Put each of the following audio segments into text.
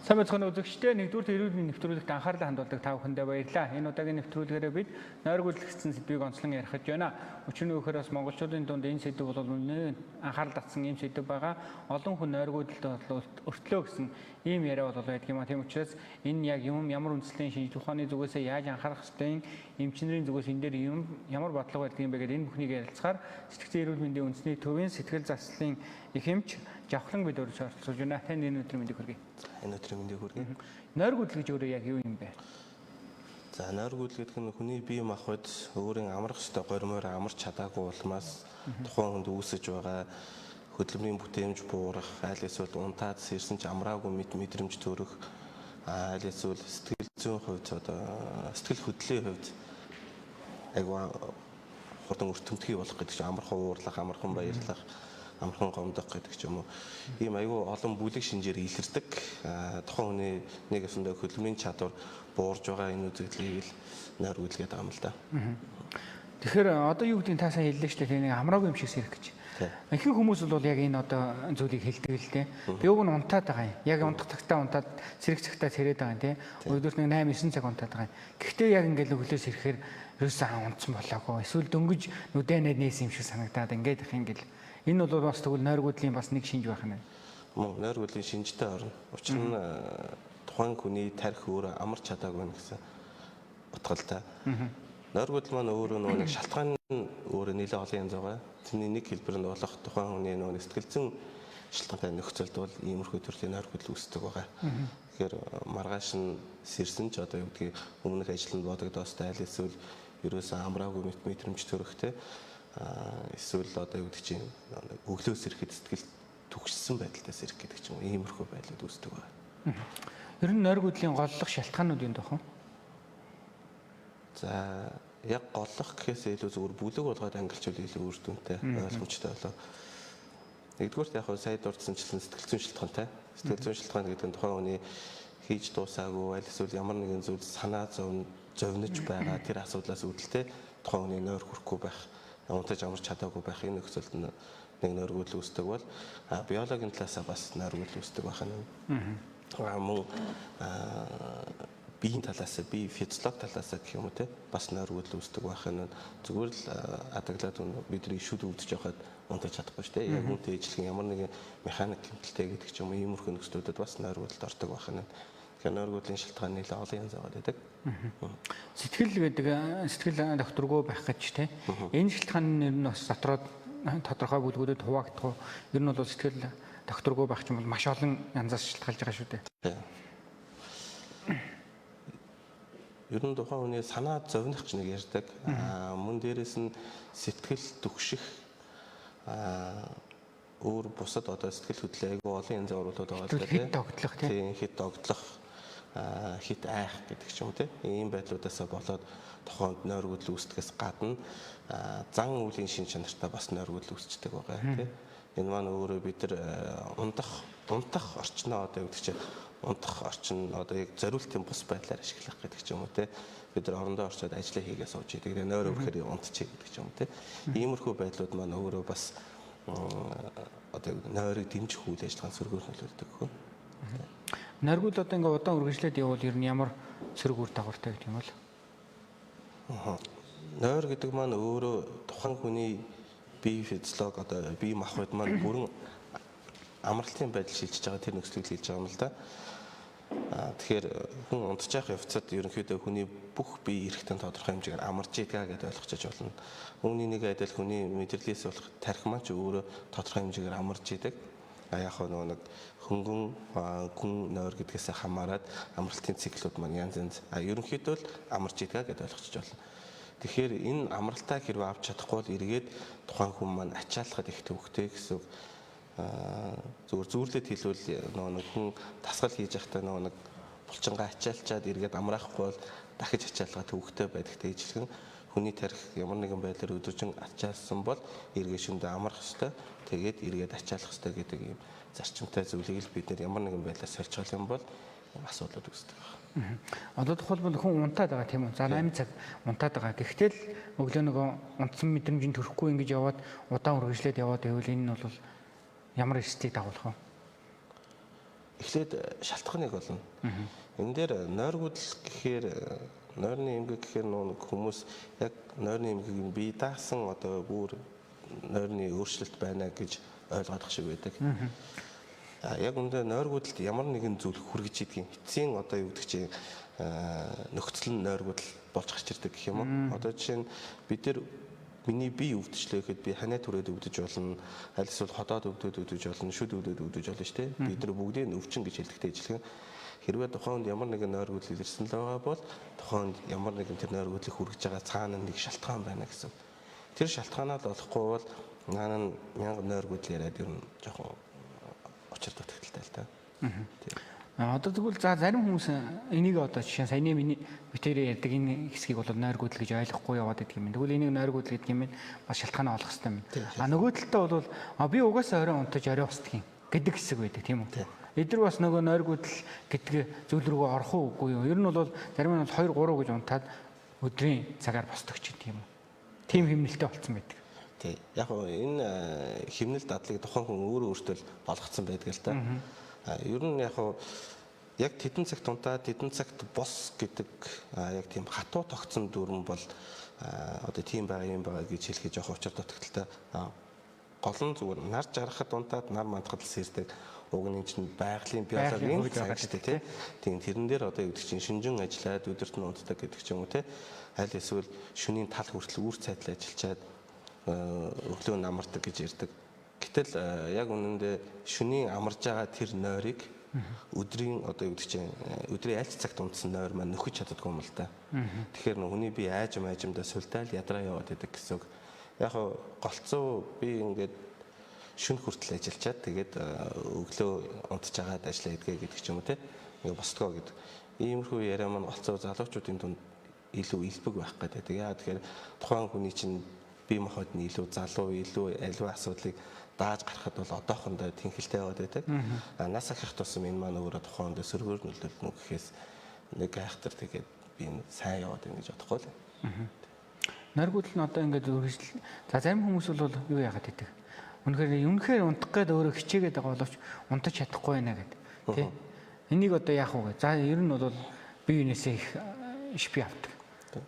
Сайн байцгаана үзэгчдээ, нэгдүгээр эрүүл мэндийн нэвтрүүлэгт анхаарлаа хандуулдаг та бүхэндээ баярлалаа. Энэ удаагийн нэвтрүүлгээрээ бид нойргуулах гэсэн сэдвийг онцлон ярих гэж байна. Өчигдөр нөхөр бас монголчуудын дунд энэ сэдв бол үнэн анхаарал татсан ийм сэдв байгаа. Олон хүн нойргуулалд бол өртлөө гэсэн ийм яриа бол байдаг юм а. Тийм учраас энэ яг юм ямар үндслийн шинжлэх ухааны зүгээсээ яаж анхаарах ёстой, эмчнэрийн зүгээс энэ дээр юм ямар бодлого байдаг юм бэ гэдээ энэ бүхнийг ярилцахаар сэтгцэн эрүүл мэндийн үндэсний төвийн сэтгэл заслын их эмч Жавхлан бид өөрсдөө оролцож байна. Танд энэ өдрийн мэндийг хүргэе. Энэ өдрийн мэндийг хүргэе. Нойргүйдэл гэж өөрөө яг юу юм бэ? За, нойргүйдэл гэдэг нь хүний бие махбод өөрийн амрах ёстой горимоор амарч чадаагүй улмаас тухайн хүнд үүсэж байгаа хөдөлмөрийн бүтээмж буурах, аль эсвэл унтаад сэрсэн ч амраагүй мэдрэмж төрөх, аль эсвэл сэтгэл зүйн хувьд одоо сэтгэл хөдлөлийн хувьд айгүй хурдан өртөмтгий болох гэдэг чинь амархан уурлах, амархан баярлах, амархан гомдох гэдэг ч юм уу. Ийм айгүй олон бүлэг шинжээр илэрдэг. Тухайн хүний нэг ёсондоо хөдөлмөрийн чадвар буурж байгаа энэ үзэгдлийг л нойргуйл гэдэг юм л да. Тэгэхээр одоо юу гэдгийг та сайн хэллээ шүү дээ. Нэг амраагүй юм шиг сэрэх гэж. Ихэнх хүмүүс бол яг энэ одоо зүйлийг хэлдэг л дээ. Би уг нь унтаад байгаа юм. Яг унтах цагтаа унтаад сэрэх цагтаа сэрээд байгаа юм тий. Өдөрт нэг 8 9 цаг унтаад байгаа юм. Гэхдээ яг ингээл өглөө сэрэхээр ерөөсөө унтсан болоогүй. Эсвэл дөнгөж нүдэнэ нээсэн юм шиг санагдаад ингээд их ингээл. Энэ бол бас тэгвэл нойргүйдлийн бас нэг шинж байх нь. Мөн нойргүйдлийн шинжтэй орно. Учир нь тухайн хүний тарих өөрөө амарч чадаагүй нэ гэсэн утгалтай. Нойргүйдэл маань өөрөө нөгөө нэг шалтгаан өөрөө нэлээд олон янз байгаа. Тэрний нэг хэлбэр нь болох тухайн хүний нөгөө сэтгэл зүйн шалтгаантай нөхцөлд бол иймэрхүү төрлийн нойргүйдэл үүсдэг байгаа. Тэгэхээр маргааш нь сэрсэн ч одоо юу гэдгийг өмнөх ажил нь бодогдоостой, аль эсвэл ерөөсөө амраагүй мэдрэмж төрөхтэй, эсвэл одоо юу гэдэг чинь өглөөс ирэхэд сэтгэл түгшсэн байдалтай сэрэх гэдэг ч юм уу, иймэрхүү байдлууд үүсдэг байна. Ер нь нойргүйдлийн голлох шалтгаанууд юм дохоо. За, яг голлох гэхээс илүү зүгээр бүлэг болгоод ангилчвал илүү үр дүнтэй, ойлгомжтой болоо. Нэгдүгüүрт яг сая дурдсанчлан сэтгэл зүйн шалтгаантай. Сэтгэл зүйн шалтгаан гэдэг нь тухайн хүний хийж дуусаагүй, аль эсвэл ямар нэгэн зүйл санаа зовнож байгаа тэр асуудлаас үүдэлтэй тухайн хүний нойр хүрэхгүй байх, унтаж амарч чадаагүй байх энэ нөхцөлд нэг нойргүйдэл үүсдэг бол биологийн талаасаа бас нойргүйдэл үүсдэг байх нь. Мөн биеийн талаасаа, бие физиологи талаасаа гэх юм уу те, бас нойргүйдэл үүсдэг байх нь. Зүгээр л адаглаад бидний шүд өвдөж явахад унтаж чадахгүй шүү дээ. Яг үүнтэй ижилхэн ямар нэгэн механик гэмтэлтэй гэдэг ч юм уу, иймэрхүү нөхцлүүдэд бас нойргүйдэлд ордог байх нь. Тэгэхээр нойргүйдлийн шалтгаан нэлээд олон янз байгаа гэдэг. Сэтгэл гэдэг сэтгэл докторгүй байх гэж те. Энэ шалтгаан нь ер нь бас дотроо тодорхой бүлгүүдэд хуваагдах уу? Ер нь бол сэтгэл докторгүй байх ч юм бол маш олон янзаас шалтгаалж байгаа шүү дээ. Ер нь тухайн хүний санаа зовних ч нэг ярьдаг. Мөн дээрэс нь сэтгэл түгших өөр бусад одоо сэтгэл хөдлөл айгүй олон янзын оруулууд байгаа л да. Хит догтлох тийм. Хит догтлох, хит айх гэдэг ч юм уу тийм. Ийм байдлуудаасаа болоод тухайд нойргүйдэл үүсдгээс гадна зан үйлийн шин чанартай бас нойргүйдэл үүсчдэг байгаа тийм. Энэ маань өөрөө бид нар унтах орчноо одоо юу гэдэг чинь унтах орчин одоо яг зориултын бус байдлаар ашиглах гэдэг ч юм уу те. Бид нар орондоо орчоод ажиллаа хийгээ сууж идэг. Тэгээ нойр өрөхөр унтчих гэдэг ч юм уу те. Иймэрхүү байдлууд маань өөрөө бас одоо нойрыг дэмжих үйл ажиллагаанд сөргөөр нөлөөлдөг хөө. Нойргуул одоо ингээ удаан үргэлжлээд явбал ер нь ямар сөрөг үр дагавартай гэдэг юм бол? Нойр гэдэг маань өөрөө тухайн хүний бие физиологи одоо бие махбод маань бүрэн амралтын байдал шилжиж байгаа тэр нөхцөлийг хэлж байгаа юм л да. Тэгэхээр хүн унтчих явцад ерөнхийдөө хүний бүх бие эрхтэн тодорхой хэмжээгээр амарч идэг гэдээ ойлгочих болно. Үүний нэг адил хүний мэдрэлээс болох тархи маань ч өөрөө тодорхой хэмжээгээр амарч идэг. Яг нөгөө нэг хөнгөн гүн нойр гэдгээс хамаарат амралтын циклүүд маань янз янз. Ерөнхийдөө л амарч идэг гэдээ ойлгочих болно. Тэгэхээр энэ амралтаа хэрвээ авч чадахгүй бол эргээд тухайн хүн маань ачаалахад их төвөгтэй гэсэн үг. Зүгээр зүүрлээд хэлбэл нөгөө нэг хүн дасгал хийж байхдаа нөгөө нэг булчингаа ачаалчаад эргээд амраахгүй бол дахиж ачаалгаа төвөгтэй байдагтай ижилхэн хүний тарих ямар нэгэн байдлаар өдөржин ачаалсан бол эргээ шөндөө амрах ёстой, тэгээд эргээд ачаалах ёстой гэдэг ийм зарчимтай зүйлийг л бид нэр ямар нэгэн байдлаар сольж юм бол асуудлууд үүсдэг байна. Одоо тухайлбал хүн унтаад байгаа тийм үү? За 8 цаг унтаад байгаа. Гэхдээ л өглөө нөгөө унтсан мэдрэмжийн төрөхгүй ингэж яваад удаан үргэлжлээд яваад байвал энэ нь бол ямар эрсдлийг дагуулах вэ? Эхлээд шалтгааныг олно. Энэ дээр нойргүйдэл гэхээр нойрны эмгэг гэхээр нэг хүмүүс яг нойрны эмгэгийг бие даасан одоо бүр нойрны өөрчлөлт байна гэж ойлгох шиг байдаг. Яг үүндээ нойргүйдэлд ямар нэгэн зүйл хүргэж идэгин эцсийн одоо юу гэдэг чинь нөхцөл нь нойргүйдэл болж гарч ирдэг гэх юм уу. Одоо жишээ нь бид нар миний бие өвдөлчлөө гэхэд би ханаа түрээд өвдөж болно, аль эсвэл ходоод өвдөд өвдөж болно, шүд өвдөд өвдөж болно шүү дээ. Бид нар бүгдийг нь өвчин гэж хэлдэгтэй ижилхэн. Хэрвээ тухайн хүнд ямар нэгэн нойргүйдэл илэрсэн л байгаа бол тухайн хүнд ямар нэгэн тэр нойргүйдлийг хүргэж байгаа цаана нэг шалтгаан байна гэсэн. Тэр шалтгаанаа л олохгүй бол наана нь мянга нойргүйдэл яриад ер нь жоохон учир дутагдaltaй л та. Тийм. Одоо тэгвэл за зарим хүмүүс энийг одоо жишээ нь саяны миний битэрээ ярьдаг энэ хэсгийг бол нойргүйдэл гэж ойлгохгүй яваад идэх юм. Тэгвэл энийг нойргүйдэл гэдэг юм бас шалтгаанаа олох хэрэгтэй юм. А нөгөө талдаа бол би угаасаа орой унтаж орой босдгийг гэдэг хэсэг байдаг тийм үү? Эдгээр бас нөгөө нойргүйдэл гэдэг зүйл рүүгээ орох уу үгүй юу? Ер нь бол зарим нь бол 2 3 гэж унтаад өдрийн цагаар босдог ч гэдэг юм уу. Тийм хэмнэлтэй болцсон байдаг. Тий. Яг гоо энэ хэмнэл дадлыг тухайн хүн өөрөө өөртөө л болгоцсон байдаг л та. Ер нь яг гоо яг тэдэн цагт унтаа тэдэн цагт бос гэдэг яг тийм хатуу тогтсон дүрм бол одоо тийм байгаа юм байгаа гэж хэлэхэд жоох учир дутагдaltaй. Гол нь зүгээр нар жаргахад унтаад нар мандахад л сэрдэг. Уг нь чинь байгалийн биологийн цаг шүү дээ, тий. Тийм тэрэн дээр одоо юу гэдэг чинь шинжин ажиллаад өдөрт нь унтдаг гэдэг ч юм уу, тий. Аль эсвэл шөнийн тал хүртэл үр цайдал ажиллачаад өглөө нь амардаг гэж ярьдаг. Гэтэл яг үнэндээ шөнийн амарж байгаа тэр нойрыг өдрийн одоо юу гэдэг чинь өдрийн аль ч цагт унтсан нойр маань нөхөж чаддаггүй юм л да. Тэгэхээр хүний бие айжим айжимдаа сулдаал ядраа яваад идэг гэсэн үг. Яг голцоо би ингээд шөнө хүртэл ажиллачаад тэгээд өглөө унтж агаад ажиллаа идгээ гэдэг ч юм уу те. Ингээ босдгоо гэдэг. Иймэрхүү яриа маань голцоо залуучуудын дунд илүү илбэг байх гэдэг. Яа тэгэхээр тухайн хүний чинь бие махбод нь илүү залуу, илүү аливаа асуудлыг дааж гарахад бол одоохондоо тэнхэлтэй яваад байдаг. А нас ахих тусам энэ маань өөрөө тухайн хүндээ сөргөөр нөлөөлнө гэхээс нэг гайхтар тэгээд би энэ сайн яваад байна гэж бодохгүй л. Нойргүйдэл нь одоо ингээд үргэлжил. За зарим хүмүүс бол юу яагаад гэдэг. Үнэхээр унтах гээд өөрөө хичээгээд байгаа боловч унтаж чадахгүй байна гэдэг. Тэ? Энийг одоо яах вэ? За ер нь бол бие биенээсээ их шпи авдаг.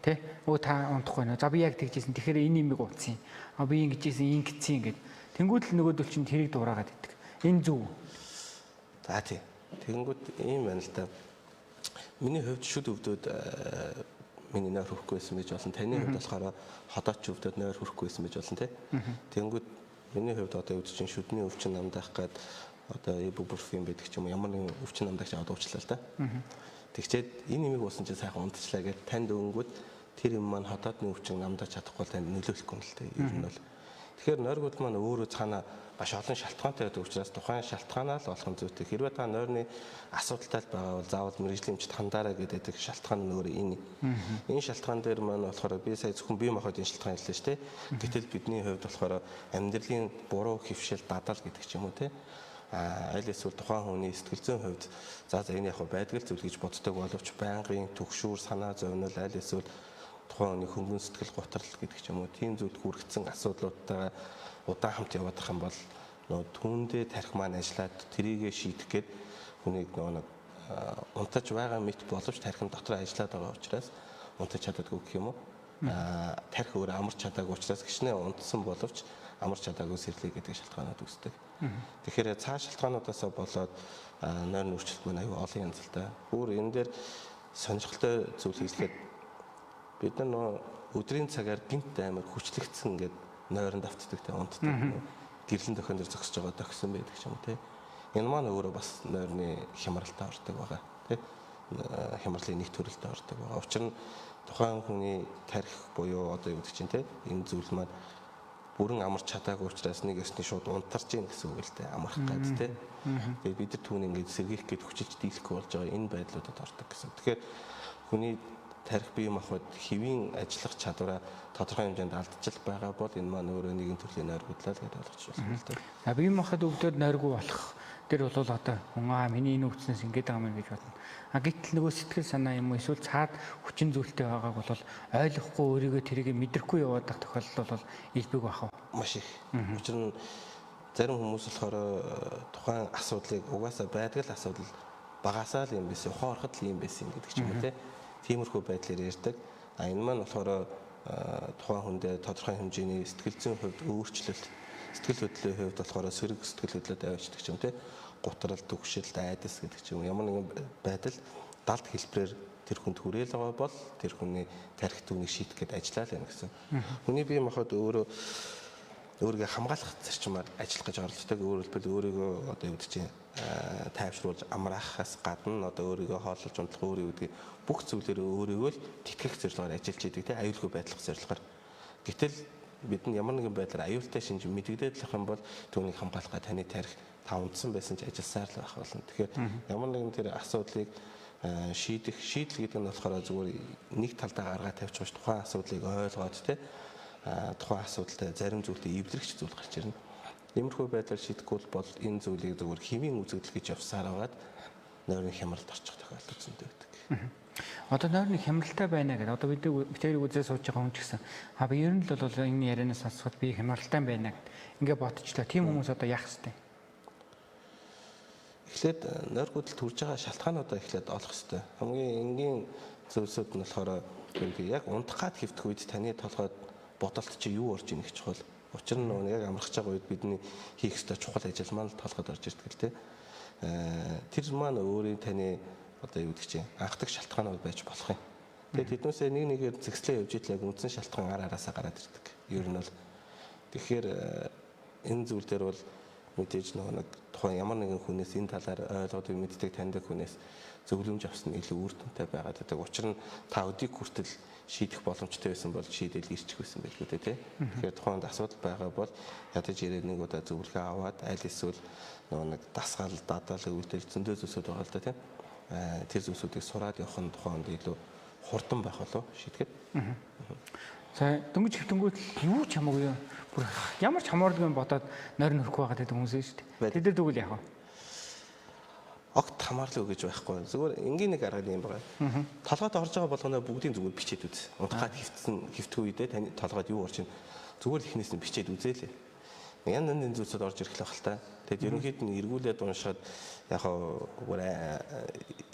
Тэ? Өө та унтахгүй нэ. За би яг тэгжсэн. Тэгэхээр энэ имийг утсан. А би ингэжсэн, ингэсэн гэд. Тэнгүүд л нөгөөдөл чинь тэрийг дуурайгаад идэг. Энэ зөв. За тий. Тэнгүүд ийм байна л да. Миний хувьд шүд өвдөд миний нойр хүрхгүй байсан байж болно. Таны хувьд болохоор ходооч өвдөд нойр хүрхгүй байсан байж болно тий. Тэнгүүд миний хувьд одоо өвдөж чинь шүдний өвчин намдаах гээд одоо ибупрофен байдаг ч юм уу ямар нэгэн өвчин намдагч аваад уучлаа л да. Тэгчээд энэ имийг уусан чинь сайхан унтчлаа гэд танд өнгөд тэр юм маань ходоодны өвчин намдааж чадахгүй танд нөлөөлөхгүй юм л дээ. Ер нь бол. Тэгэхээр нойргүйдэл маань өөрөө цаана маш олон шалтгаантай байдаг учраас тухайн шалтгаанаа л олох нь зүйтэй. Хэрвээ та нойрны асуудалтай байгаа бол заавал мэргэжлийн эмчит хандаарай гэдэг шалтгаан нь өөрөө энэ. Энэ шалтгаан дээр маань болохоор би сая зөвхөн бие махбодын шалтгаан хэллээ шүү дээ. Гэтэл бидний хувьд болохоор амьдралын буруу хөвшил дадал гэдэг ч юм уу те. Аль эсвэл тухайн хүний сэтгэл зүйн хувьд за энэ яг байдаг л зүйл гэж боддог боловч байнгын түгшүүр санаа зовнил аль эсвэл тухайн хүний хөнгөн сэтгэл готрол гэдэг ч юм уу тийм зүйлд хүргэсэн асуудлуудтайгаа удаан хамт яваад ах юм бол нөгөө түүндээ тарих маань ажиллаад тэрийгэ шийдэх гээд хүнийг нөгөө нэг унтаж байгаа мэт боловч тарих нь дотор ажиллаад байгаа учраас унтаж чаддаггүй гэх юм уу. Тарих өөр амарч чадаагүй учраас гişнээ унтсан боловч амарч чадаагүй сэрлээ гэдэг шалтгаанууд үүсдэг. Тэгэхээр цаа шалтгаануудаасаа болоод нойрны өөрчлөлт маань аюу олон янзалтай. Бүр энэ дээр сонирхолтой зүйл хэлэхэд бид нар нөгөө өдрийн цагаар гинт амар хүчлэгдсэн ингээд нойронд автдаг те унтдаг. Гэрлэн дохион дээр зогсож байгаа дохисон байдаг ч юм уу те. Энэ маань өөрөө бас нойрны хямралтай ордог байгаа те. Хямралын нэг төрөлтэй ордог байгаа. Учир нь тухайн хүний тарих буюу одоо юу гэдэг чинь те энэ зүйл маань бүрэн амарч чадаагүй учраас нэг ёсны шууд унтарч ийн гэсэн үг л дээ амарх гад те. Тэгээд бид нар түүнийг ингээд сэргийлэх гээд хүчилж дийлэхгүй болж байгаа энэ байдлуудад ордог гэсэн. Тэгэхээр хүний тарих бие махбод хэвийн ажиллах чадвараа тодорхой хэмжээнд алдчихл байгаа бол энэ маань өөрөө нэгэн төрлийн нойргүйдлээ л гэж ойлгож байна л дээ. За бие махбод өвдөд нойргүй болох тэр бол одоо хүн миний энэ өвдснээс ингэж байгаа юм гэж бодно. А гэтэл нөгөө сэтгэл санаа юм уу эсвэл цаад хүчин зүйлтэй байгааг бол ойлгохгүй өөрийгөө тэрийг мэдрэхгүй яваад байх тохиолдол бол илбэг байх уу? Маш их. Учир нь Зарим хүмүүс болохоор тухайн асуудлыг угаасаа байдаг л асуудал багасаа л юм байсан, ухаан ороход л юм байсан гэдэг ч юм уу те. Тиймэрхүү байдлаар ярьдаг. А энэ маань болохоор тухайн хүндээ тодорхой хэмжээний сэтгэл зүйн хувьд өөрчлөлт, сэтгэл хөдлөлийн хувьд болохоор сөрөг сэтгэл хөдлөлд авчдаг ч юм те. Гутрал, түгшил, айдас гэдэг ч юм ямар нэгэн байдал далд хэлбэрээр тэр хүнд хүрээл байгаа бол тэр хүний тархи түүнийг шийдэх гээд ажиллаа л юм гэсэн. Хүний бие махбод өөрөө өөрийгөө хамгаалах зарчмаар ажиллах гэж оролддог. Өөрөөр хэлбэл өөрийгөө одоо юу гэдэг чинь тайвшруулж амраахаас гадна одоо өөрийгөө хооллож унтлах, өөрөө юу гэдэг бүх зүйлээр өөрийгөө л тэтгэх зорилгоор ажиллаж идэг те, аюулгүй байдлах зорилгоор. Гэтэл бидэнд ямар нэгэн байдлаар аюултай шинж мэдэгдээд л юм бол түүнийг хамгаалах таны тарих та унтсан байсан ч ажилласаар л байх болно. Тэгэхээр ямар нэгэн тэр асуудлыг шийдэх шийдэл гэдэг нь болохоор зүгээр нэг талдаа гаргаа тавьчих тухайн асуудлыг ойлгоод те, тухайн асуудалтай зарим зүйлтэй эвлэрч зүйл гарч ирнэ. Иймэрхүү байдлаар шийдэхгүй бол энэ зүйлийг зүгээр хэмийн үзэгдэл гэж явсаар байгаад нойрны хямралд орчих тохиолдол зөндөө байдаг. Одоо нойрны хямралтай байна гэдэг. Одоо бид битэрийг үзээ сууж байгаа хүн ч гэсэн би ер нь л бол энэ ярианаас сонсоход би хямралтай байна гэд ингээ бодчихлоо. Тийм хүмүүс одоо яах ёстой? Эхлээд нойргүйдэл төрж байгаа шалтгаануудаа эхлээд олох ёстой. Хамгийн энгийн зүйлсүүд нь болохоор яг унтах гад хэвтэх үед таны толгойд бодолт чи юу орж ийнэ гэж чухал. Учир нь нөгөө яг амрах байгаа үед бидний хийх ёстой чухал ажил маань толгойд орж ирдэг л те. Тэр маань өөрийн таны одоо юу гэдэг чинь анхдаг шалтгаанууд байж болох юм. Тэгээд тэднээсээ нэг нэгээр зэгслээ явж идэл яг үндсэн шалтгаан ар араасаа гараад ирдэг. Ер нь бол тэгэхээр энэ зүйл дээр бол мэдээж нөгөө нэг тухайн ямар нэгэн хүнээс энэ талаар ойлгоод мэддэг таньдаг хүнээс зөвлөмж авсан нь илүү үр дүнтэй байгаад байдаг. Учир нь та өдийг хүртэл шийдэх боломжтой байсан бол шийдэл ирчих байсан байлгүй дээ, тий. Тэгэхээр тухайд асуудал байгаа бол ядаж ирээд нэг удаа зөвлөгөө аваад аль эсвэл нөгөө нэг дасгал, дадаал үйлдэл зөндөө зүйлсүүд байгаа л да, тий. Тэр зүйлсүүдийг сураад явах нь тухайд илүү хурдан байх болов шийдэхэд. За дөнгөж хэвтэнгүүт юу ч хамаагүй бүр ямар ч хамааралгүй юм бодоод нойр нөрөхгүй байгаа гэдэг хүмүүс шүү дээ. Тэд нар тэгвэл яах вэ? Огт хамааралгүй гэж байхгүй. Зүгээр энгийн нэг арга юм байна. Толгойд орж байгаа болгоноо бүгдийн зүгээр бичээд үз. Унтахад хэвтсэн хэвтэх үедээ таны толгойд юу орж ийн зүгээр л эхнээс нь бичээд үзээлээ. Янз янзын зүйлсүүд орж ирэх л байх л та. Тэгэд ерөнхийд нь эргүүлээд уншихад яг хаа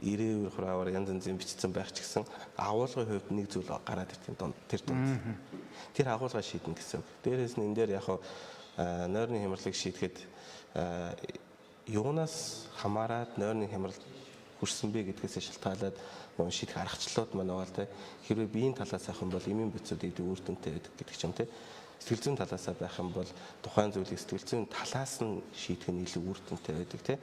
ирээвэр хураавар янз янзын бичсэн байх ч гэсэн агуулгын хувьд нэг зүйл гараад ирэх юм тэр дунд. Тэр агуулгаа шийднэ гэсэн үг. Дээрээс нь энэ дээр яг хаа нойрны хямралыг шийдэхэд юунаас хамаарат нойрны хямрал хүрсэн бэ гэдгээсээ шалтгаалаад нөгөө шийдэх аргачлалууд маань байгаа л те. Хэрвээ биеийн талаас авах юм бол эмийн бодисууд илүү үр дүнтэй байдаг гэдэг ч юм те. Сэтгэл зүйн талаас байх юм бол тухайн зүйлийг сэтгэл зүйн талаас нь шийдэх нь илүү үр дүнтэй байдаг те.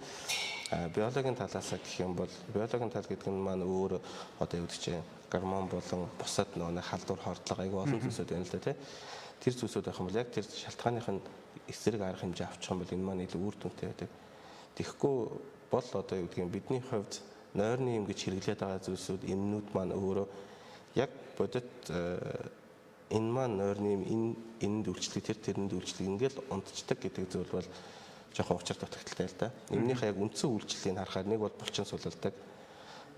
Биологийн талаас гэх юм бол биологийн тал гэдэг нь маань өөр одоо юу гэдэг чинь гормон болон бусад нөгөө халдвар хордлого айгүй олон зүйлсүүд байна л да те. Тэр зүйлсүүд байх юм бол яг тэр шалтгааных нь эсрэг арга хэмжээ авчих юм бол энэ маань илүү үр дүнтэй байдаг. Тэгэхгүй бол одоо юу гэдгийг бидний хувьд нойрны юм гэж хэрэглээд байгаа зүйлсүүд эмнүүд маань өөрөө яг бодит энэ маань нойрны юм энэ энэнд үйлчлэг тэр тэрэнд үйлчлэг ингээл унтцдаг гэдэг зүйл бол жоохон учир дутагдaltaй л да. Эмнийхээ яг үндсэн үйлчлэлийг харахаар нэг бол булчин сулалдаг,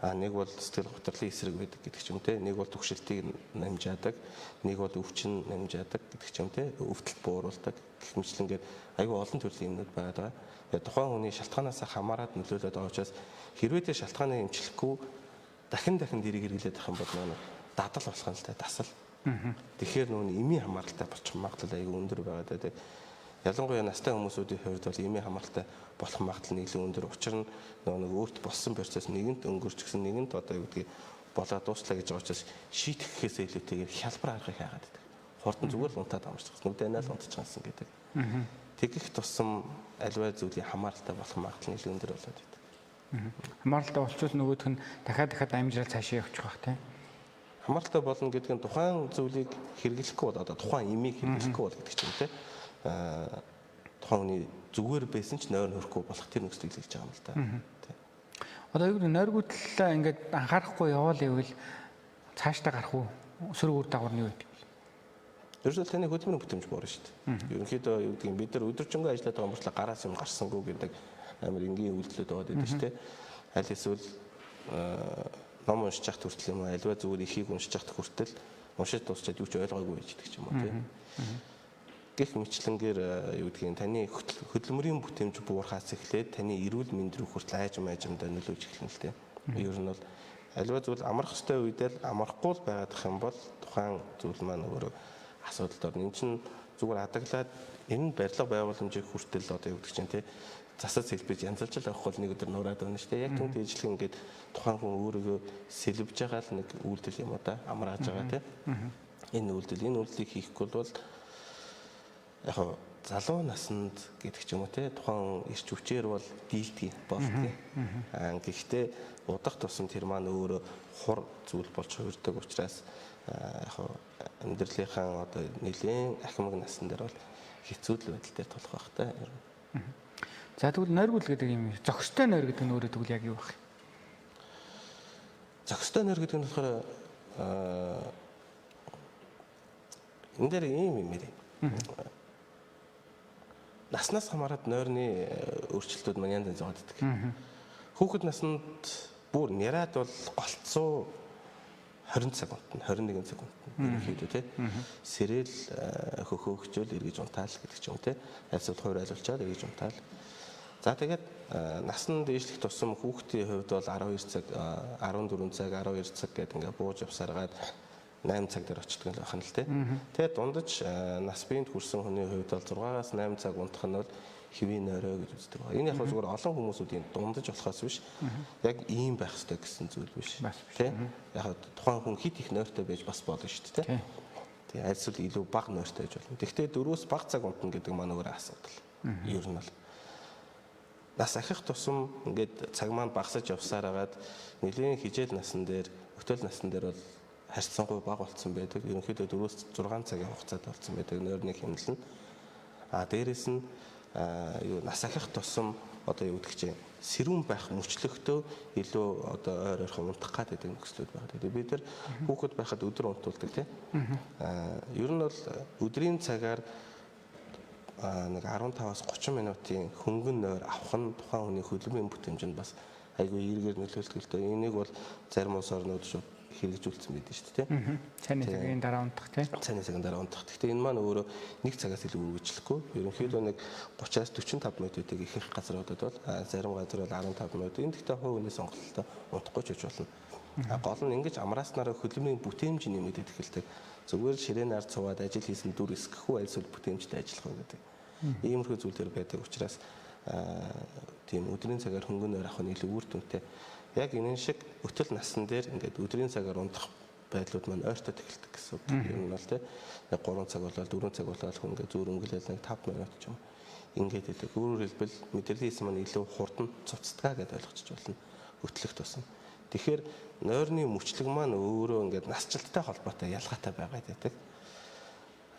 нэг бол сэтгэл готрлын эсрэг байдаг гэдэг ч юм те. Нэг бол түгшилтийг намжаадаг, нэг бол өвчин намжаадаг гэдэг ч юм те. Өвдөлт бууруулдаг гэх мэтлэнгээр айгүй олон төрлийн юмнууд байгаад байгаа. Тэгээ тухайн хүний шалтгаанаас хамаарат нөлөөлөд байгаа учраас хэрвээ тэр шалтгааныг эмчлэхгүй дахин дахин дэрийг хэрэглээд байх юм бол нөгөө дадал болох юм л та, дасал. Тэгэхээр нөгөө эмийн хамааралтай болчих магадлал айгүй өндөр байгаа даа. Ялангуяа настай хүмүүсүүдийн хувьд бол эмийн хамааралтай болох магадлал нь илүү өндөр. Учир нь нөгөө нэг өөрт болсон процесс нэгэнт өнгөрч гисэн нэгэнт одоо юу гэдгийг болоо дууслаа гэж байгаа учраас шийтгэх гэхээсээ илүүтэйгээр хялбар аргыг хайгаад байдаг. Хурдан зүгээр л унтаад амарчих. Нүдэ анаал унтчихсан гэдэг. Тэгэх тусам альва зүйлийн хамааралтай болох магадлал нь илүү өндөр болоод байдаг. Хамааралтай болчвол нөгөөх нь дахиад амжирал цаашаа явчих байх тийм. Хамааралтай болно гэдэг нь тухайн зүйлийг хэрэглэхгүй бол одоо тухайн эмийг хэрэглэхгүй бол гэдэг чинь тийм. Тухайн хүний зүгээр байсан ч нойр нөрөхгүй болох тэр нөхцөлийг л гэж байгаа юм л да. Одоо юу гэдэг нойргүйдлээ ингээд анхаарахгүй яваал ивэл цаашдаа гарах уу? Сөрөг үр дагавар нь юу гэдэг вэ? Ерөөсөө таны хөдөлмөрийн бүтэмж буурна шүү дээ. Ерөнхийдөө юу гэдэг юм бид нар өдөржингөө ажиллаад байгаа мөртлөө гараас юм гарсангүй гэдэг амар энгийн үйлдэлүүд байгаа гэдэг шүү дээ. Аль эсвэл ном уншиж явах хүртэл юм уу альва зүгээр ихийг уншиж явах хүртэл уншиж дуусчаад юу ч ойлгоогүй байж гэдэг ч юм уу тийм. Гэх мэтлэнгээр юу гэдгийг таны хөдөлмөрийн бүтээмж буурхаас эхлээд таны эрүүл мэнд рүү хүртэл айжм айжмдаа нөлөөлж эхэлнэ л дээ. Ер нь бол аливаа зүйл амрах ёстой үедээ л амрахгүй л байгаадах юм бол тухайн зүйл маань өөрөө асуудалд орно. Энд чинь зүгээр адаглаад энэ барилга байгууламжийг хүртэл одоо юу гэдэг чинь те засаж сэлбэж янзалж л авахгүй нэг өдөр нураад байна шүү дээ. Яг түүнтэй ижилхэн ингээд тухайн хүн өөрийгөө сэлбэж байгаа л нэг үйлдэл юм уу да амрааж байгаа те. Энэ үйлдэлийг хийхгүй бол яг залуу наснд гэдэг ч юм уу те тухайн эрч хүчээр бол дийлдэг болдгийг. Аа гэхдээ удах тусам тэр маань өөрөө хур зүйл болж хувирдаг учраас яг амьдралынхаа одоо нэлээд ахимаг насан дээр бол хэцүү л байдал дээр тулах байх та. За тэгвэл нойргуул гэдэг юм зохистой нойр гэдэг нь өөрөө тэгвэл яг юу байх вэ? Зохистой нойр гэдэг нь болохоор энэ дээр ийм юм ярив. Наснаас хамаарат нойрны өөрчлөлтүүд маань янз янз байдаг. Хүүхэд наснд бүр няраад бол голцоо 20 цаг унтна, 21 цаг унтна. Ерөнхийдөө тий. Сэрэл хөхөөгчөөл эргэж унтаал гэдэг ч юм тий. Альсвал хувир айлуулчаад эргэж унтаал. За тэгээд насан дээшлэх тусам хүүхдийн хувьд бол 12 цаг, 14 цаг, 12 цаг гэдэг ингээ бууж явсараад 8 цаг дээр очдөг л байх нь л тий. Тэгээд дундаж нас биед хүрсэн хүний хувьд бол 6-аас 8 цаг унтах нь бол хэвийн нойроо гэж үздэг. Энэ яг зүгээр олон хүмүүсүүдийн дундаж болохоос биш. Яг ийм байх ёстой гэсэн зүйл биш. Тэ? Яг тухайн хүн хит их нойртой байж бас болно шүү дээ, тэ? Тэгээ альсвал илүү бага нойртой байж болно. Тэгэхдээ 4-өөс бага цаг унтна гэдэг маань өөр асуудал. Ер нь бол нас ахих тусам ингээд цаг маань багасаж явсаар хагаад нэлийн хижээл насан дээр, өтөл насан дээр бол харьцангуй бага болсон байдаг. Ерөнхийдөө 4-6 цагийн хугацаанд болсон байдаг нойрны хэмнэл нь. А дээрэс нь юу нас ахих тусам одоо юу гэдэг чинь сэрүүн байх мөчлөгтөө илүү одоо ойр ойрхон унтах гад гэдэг нөхцлүүд байна. Тэгээд бид нар хүүхэд байхад өдөр унтуулдаг тийм. Ер нь бол өдрийн цагаар нэг 15-аас 30 минутын хөнгөн нойр авах нь тухайн хүний хөдөлмөрийн бүтээмжинд бас айгүй эргээр нөлөөлдөг л дээ. Энийг бол зарим улс орнууд шууд хэрэгжүүлсэн байдаг шүү дээ, тийм. Цайны цагийн дараа унтах тийм. Цайны цагийн дараа унтах. Гэхдээ энэ маань өөрөө нэг цагаас илүү үргэлжлэхгүй. Ерөнхийдөө нэг 30-аас 45 минутыг ихэнх газруудад бол зарим газар бол 15 минут. Энэ гэхдээ хувь хүний сонголттой унтахгүй ч гэж болно. Гол нь ингэж амрааснараа хөдөлмөрийн бүтээмж нэмэгдээд эхэлдэг. Зүгээр ширээнээр цуваад ажил хийсэн дүр эсгэхгүй альсвал бүтээмжтэй ажиллах уу гэдэг. Иймэрхүү зүйл төр байдаг учраас тийм өдрийн цагаар хөнгөн нойр авах нь илүү үр дүнтэй. Яг энэ шиг өтөл насан дээр ингээд өдрийн цагаар унтах байдлууд маань ойртоод эхэлдэг гэсэн үг. Ер нь бол тий 3 цаг болоод 4 цаг болоод хүн ингээд зүүр өнгөлөөл нэг 5 минут ч юм ингээд хэлдэг. Өөрөөр хэлбэл мэдрэлийн эс маань илүү хурдан цуцдгаа гэдээ ойлгочих болно. Өтлөх тусам. Тэгэхээр нойрны мөчлөг маань өөрөө ингээд насжилттай холбоотой ялгаатай байгаа гэдэг.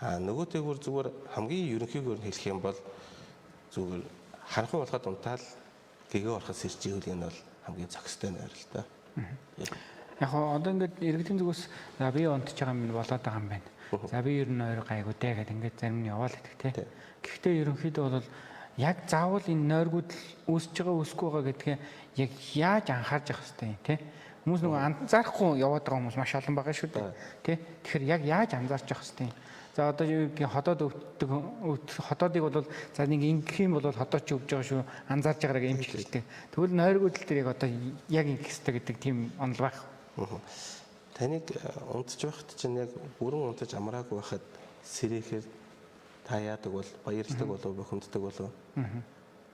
А нөгөөтэйгүр зүгээр хамгийн ерөнхийгөөр нь хэлэх юм бол зүгээр харанхуй болоход унтаал гэгээ ороход сэрживэл энэ бол хамгийн зохистой нойр л да. Яг одоо ингээд иргэдийн зүгээс за би унтж байгаа юм болоод байгаа юм байна. За би ер нь нойр гайгүй дээ гэдэг ингээд зарим нь яваал идэх те. Гэхдээ ерөнхийдөө бол яг заавал энэ нойргууд үүсэж байгаа үүсэхгүй байгаа гэдгээ яг яаж анхаарч явах хэвтэй юм те. Хүмүүс нөгөө анзаарахгүй яваад байгаа хүмүүс маш олон байгаа шүү дээ. Тэ. Тэгэхээр яг яаж анзаарч явах хэвтэй юм. За одоо юу гэх ходоод өвддөг ходоодыг бол за нэг ингэх юм бол ходоод чи өвж байгаа шүү анзаарч байгаараа эмчилдэг. Тэгвэл нойргүйдэл дээр яг одоо яг ингэх хэвтэй гэдэг тийм онол байх. Таныг унтж байхад чинь яг бүрэн унтаж амраагүй байхад сэрэхээр та яадаг бол баярлдаг болов бухимддаг болов.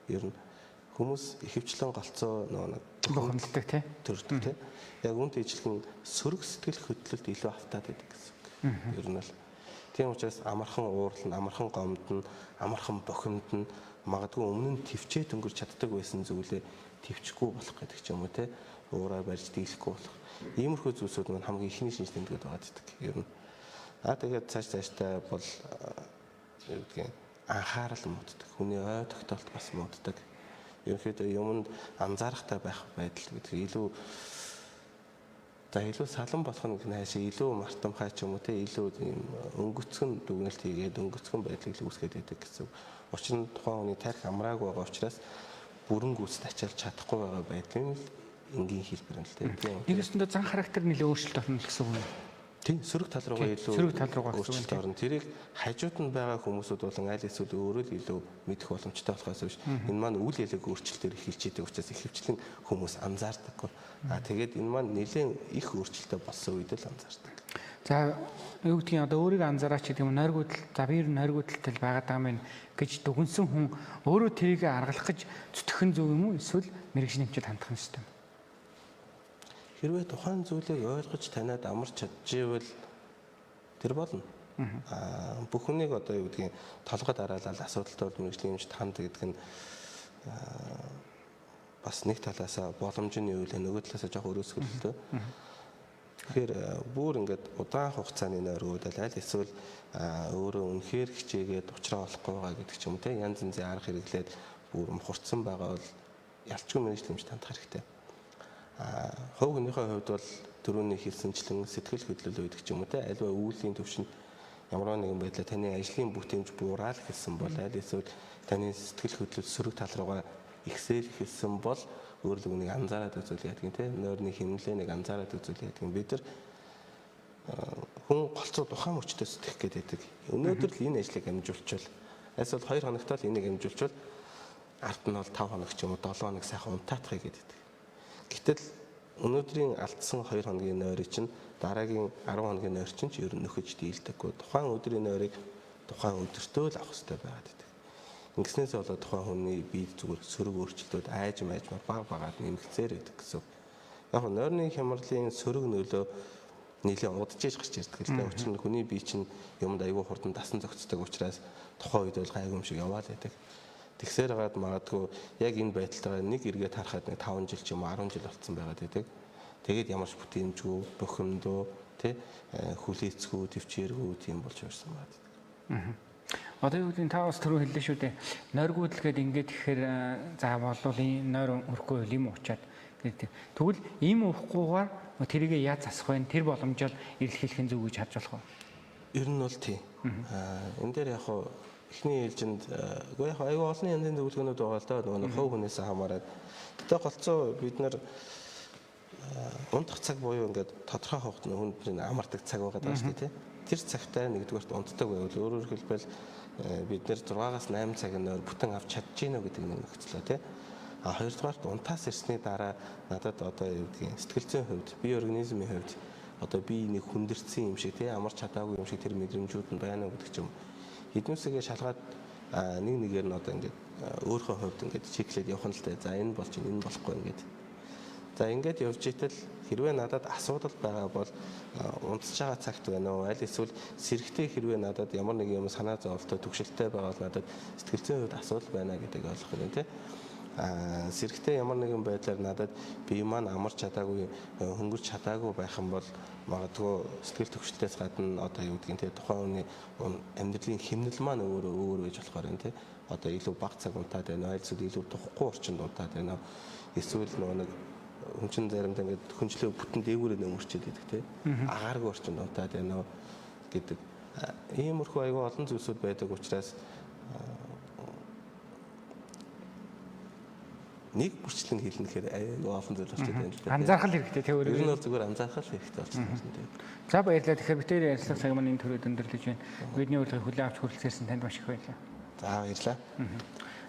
Ер нь хүмүүс ихэвчлэн голцоо нөгөө нэг бухимддаг тий. Төрдөг тий. Яг үүнтэй ижилхэн сөрөг сэтгэл хөдлөлт илүү автаад байдаг гэсэн үг. Ер нь бол тийм учраас амархан уурлна, амархан гомдно, амархан бохимдно, магадгүй өмнө нь төвчээ дөнгөрч чаддаг байсан зүйлээ төвчгүй болох гэдэг ч юм уу те. Уураа барьж дийлэхгүй болох. Иймэрхүү зүйлсүүд маань хамгийн ихний шинж тэмдгүүд байгаа гэдэг. Ер нь. Аа тэгээд цааш цааштай бол юу гэдгийг анхаарал мууддаг. Хүний ой тогтоолт бас мууддаг. Ерөнхийдөө юмд анзаарахтай байх байдал гэдэг илүү за илүү салан болох нь хайшаа илүү мартамхай ч юм уу те илүү ийм өнгөцгөн дүгнэлт хийгээд өнгөцгөн байдлыг л үүсгээд байдаг гэсэн. Учир нь тухайн хүний тарих амраагүй байгаа учраас бүрэн гүйцэд ачаалж чадахгүй байгаа байдлын л энгийн хэлбэр нь л те. Нэг өсөндөө зан характер нэлээд өөрчлөлт болно л гэсэн үг юм. Тийм, сөрөг тал руугаа илүү сөрөг тал руугаа өөрчлөлт орно. Тэрийг хажууд нь байгаа хүмүүсүүд болон аль эсвэл өөрөө л илүү мэдэх боломжтой болохоос биш. Энэ маань үйл ялэг өөрчлөлтөөр эхэлж идэг учраас ихэвчлэн хүмүүс анзаардаггүй. Аа тэгээд энэ маань нэлээд их өөрчлөлттэй болсон үед л анзаардаг. За юу гэдгийг одоо өөрийгөө анзаараач гэдэг юм, нойргүйдэл, за би ер нь нойргүйдэлтэй байгаад байгаа юм гэж дүгнсэн хүн өөрөө тэрийг аргалах гэж зүтгэх нь зөв юм уу эсвэл мэргэжлийн эмчид хандах нь ёстой юм? Хэрвээ тухайн зүйлийг ойлгож таниад амарч чадчихвэл тэр болно. Аа бүх хүнийг одоо юу гэдгийг толгой дараалал асуудалтай бол мэргэжлийн эмчид ханд гэдэг нь бас нэг талаасаа боломж нь юу вэ, нөгөө талаасаа жоох өрөөсгөл л дөө. Тэгэхээр бүр ингээд удаан хугацааны нойргууд аль эсвэл өөрөө үнэхээр хичээгээд учраа олохгүй байгаа гэдэг ч юм те, янз янзын арга хэрэглээд бүр мухарцсан байгаа бол ялчгүй мэргэжлийн эмчид хандах хэрэгтэй. Хувь хүнийхээ хувьд бол түрүүний хэлсэнчлэн сэтгэл хөдлөл байдаг ч юм уу те, альва өвлийн төвшөнд ямар нэгэн байдлаар таны ажлын бүтээмж буураад эхэлсэн бол, аль эсвэл таны сэтгэл хөдлөл сөрөг тал руугаа ихсэл эхэлсэн бол өөр л үнийг анзаараад үзүүл яадаг юм те, нойрны хэмнэлээ нэг анзаараад үзүүл яадаг юм. Бид нар хүн голцоо тухайн мөчтөө сэтгэх гээд байдаг. Өнөөдөр л энэ ажлыг амжуулчвал, эсвэл 2 хоногт л энийг амжуулчвал ард нь бол 5 хоног ч юм уу 7 хоног сайхан унтаатахыг гэдэг. Гэтэл өнөөдрийн алдсан 2 хоногийн нойрыг чинь дараагийн 10 хоногийн нойр чинь ч ер нь нөхөж дийлдэггүй. Тухайн өдрийн нойрыг тухайн өдөртөө л авах хэрэгтэй байгаад байдаг. Ингэснээс болоод тухайн хүний бие зүгээр сөрөг өөрчлөлтүүд айжм айжмаар баг багаар нэмэгцээр байдаг гэсэн. Яг нь нойрны хямралын сөрөг нөлөө нэлээд удаж гарч ирдэг л дээ. Учир нь хүний бие чинь юмд аягүй хурдан дасан зохицдог учраас тухайн үед бол гайгүй юм шиг яваал байдаг. Тэгсээр хагаад магадгүй яг энэ байдалтайгаа нэг эргээд харахад нэг 5 жил ч юм уу 10 жил болцсон байгаад байдаг. Тэгээд ямар ч бүтээмжгүй, бухимдуу, тэ хүлээцгүй, төвчээргүй тийм болж ирсэн байгаад байдаг. Одоо юу гэдэг та бас түрүү хэллээ шүү дээ. Нойргүйдэл гээд ингээд ихээр за болвол энэ нойр өрөхгүй юм уучаад гэдэг. Тэгвэл ийм уухгүйгээр тэрийг яаж засах вэ? Тэр боломжоор эрэлхийлэх нь зөв гэж харж болох уу? Ер нь бол тийм. Энэ дээр яг хуу эхний ээлжинд үгүй яг аюу олон янзын зөвлөгөөнүүд байгаа л да, нөгөө хувь хүнээс хамаарат. Гэтэ голцоо бид нар унтах цаг буюу ингээд тодорхой хугацаанд хүн амардаг цаг байгаа даа шүү дээ, тий. Тэр цагтаа нэгдүгээрт унтдаг байвал, өөрөөр хэлбэл бид нэр 6-аас 8 цагийн нойр бүтэн авч чадж гинэ гэдэг нэг нөхцөлөө, тий. А хоёрдугаарт унтаас ирсний дараа надад одоо юу гэдгийг сэтгэл зүйн хувьд, бие организмын хувьд одоо би нэг хүндэрсэн юм шиг, тий, амарч чадаагүй юм шиг тэр мэдрэмжүүд нь байна уу гэдэг ч юм. Эднүсэгээ шалгаад нэг нэгээр нь одоо ингээд өөрийнхөө хувьд ингээд чеклээд явах нь л дээ. За энэ болж энэ болохгүй ингээд. За ингээд явж итэл хэрвээ надад асуудал байгаа бол унтж байгаа цагт байна уу? Аль эсвэл сэрэгтэй хэрвээ надад ямар нэг юм санаа зовлттой түгшилтэй байгаа бол надад сэтгэл зүйн хувьд асуудал байна гэдгийг ойлгох юм тий. Сэрэгтэй ямар нэгэн байдлаар надад бие маань амарч чадаагүй, хөнгөрч чадаагүй байх юм бол магадгүй сэтгэл төвшлтээс гадна одоо юу гэдгийг те тухайн хүний амьдралын хэмнэл маань өөрөө өөр байж болохоор юм те. Одоо илүү бага цаг унтаад байна, эсвэл илүү тухгүй орчинд унтаад байна. Эсвэл нөгөө нэг хүн чинь заримдаа ингээд хөнжлөө бүтэн дээгүүрээ нөмөрчээд байдаг те. Агааргүй орчинд унтаад байна гэдэг. Иймэрхүү айгүй олон зүйлсүүд байдаг учраас нэг бүрчлэн хэлнэ гэхээр айгүй олон зүйл болчиход байна л да. Анзаархал хэрэгтэй те өөрөө. Ер нь бол зүгээр анзаархал хэрэгтэй болчиход байна те. За баярлалаа. Тэгэхээр бид тэр ярилцлага цаг маань энэ төрөд өндөрлөж байна. Бидний урилгыг хүлээн авч хүрэлцээрсэн танд маш их баярлалаа. За баярлалаа.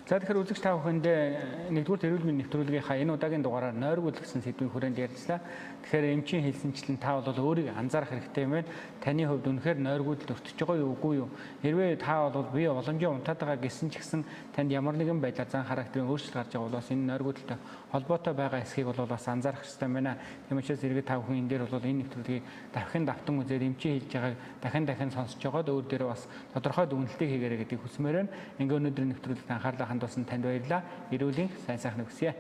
За тэгэхээр үзэгч та бүхэндээ нэгдүгээр эрүүл мэндийн нэвтрүүлгийнхаа энэ удаагийн дугаараар нойргуул гэсэн сэдвийн хүрээнд ярилцлаа. Тэгэхээр эмчийн хэлсэнчлэн та бол өөрийгөө анзаарах хэрэгтэй юм байна. Таны хувьд үнэхээр нойргуул өртөж байгаа юу үгүй юу? Хэрвээ та бол бие боломжийн унтаад байгаа гэсэн ч гэсэн танд ямар нэгэн байдлаар зан характерын өөрчлөлт гарч байгаа бол бас энэ нойргуултай холбоотой байгаа эсхийг бол бас анзаарах хэрэгтэй юм байна. Тийм учраас иргэд та бүхэн энэ дээр бол энэ нэвтрүүлгийг дахин давтан үзээд эмчийн хэлж байгааг дахин дахин сонсож байгаад өөр дээрээ бас тодорхой дүгнэлтийг хийгээрэй гэдгийг хүсмээр байна. Ингээ өнөөдрийн нэвтрүүлэгт анхаарлаа хандуулсан танд баярлалаа. Эрүүлийн сайн сайхныг хүсье.